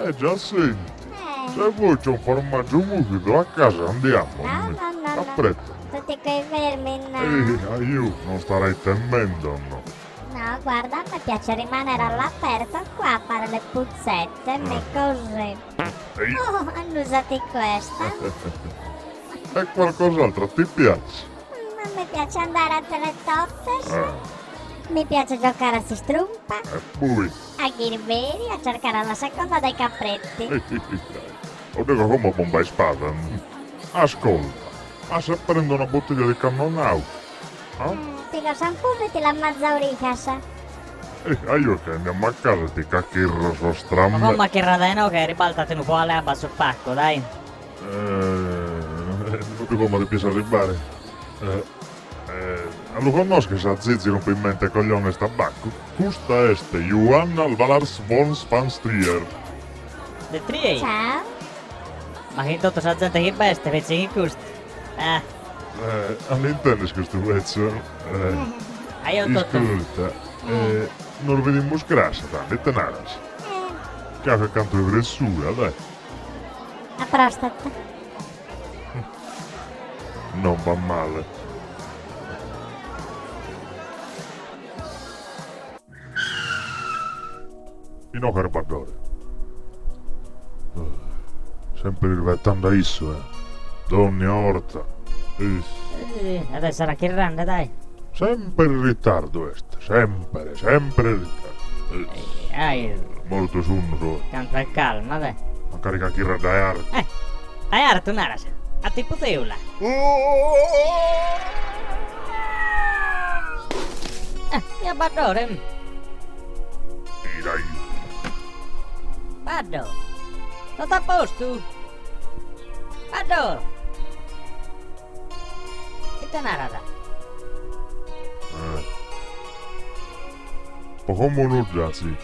Eh già senti, se vuoi c'è un formaggio mùghidu a casa andiamo. No, no, no, no. Appretta. Tutti quei vermi, no. Eh, io non starei temendo, no. No, guarda, a me piace rimanere all'aperto qua a fare le puzzette, me così. Ehi. Oh, annusati questa. E qualcos'altro ti piace? Mm, A me piace andare a Teletoffes. Eh, Mi piace giocare a sistrumpa, e poi... a ghirberi, a cercare la seconda dei capretti. Lo dico come bomba e spada. Ascolta, ma se prendo una bottiglia di cannonau? Eh? Pigo San e la mazza orijas. Eh, io che andiamo a casa ti cacchirro so Ma stramme. come che radeno che ribaltate un po' alle abba sul pacco, dai. Eh, non dico come ti piace arrivare. Eh, eh, lo conosci sa zizi rompimente coglione stabacco? Custa este Johann Alvalars von Spanstrier. De triei. Ciao. Ma che tutto sa gente che beste, pezzi che custa. Eh, Eh, all'interno questo pezzo. Eh, ah, io tutto. Ascolta, eh, non vediamo grassa, dai, te naras. Eh, Che accanto di dressura, dai. a prostata. Non va male. Pino Carpadore. Sempre rivettando a isso, eh. Donni orta. Eh, Eh, adesso era che grande, dai. Sempre in ritardo este, sempre, sempre in ritardo. Eh, Ai, molto sunno, canta calma, dai. magari che chi da arte. Eh, dai artu naras. A tipo teula. Eh, ya badore. Dai. Baddo. Tutto a posto? Baddo. Che te narasa? Eh. Poco nulla, sì.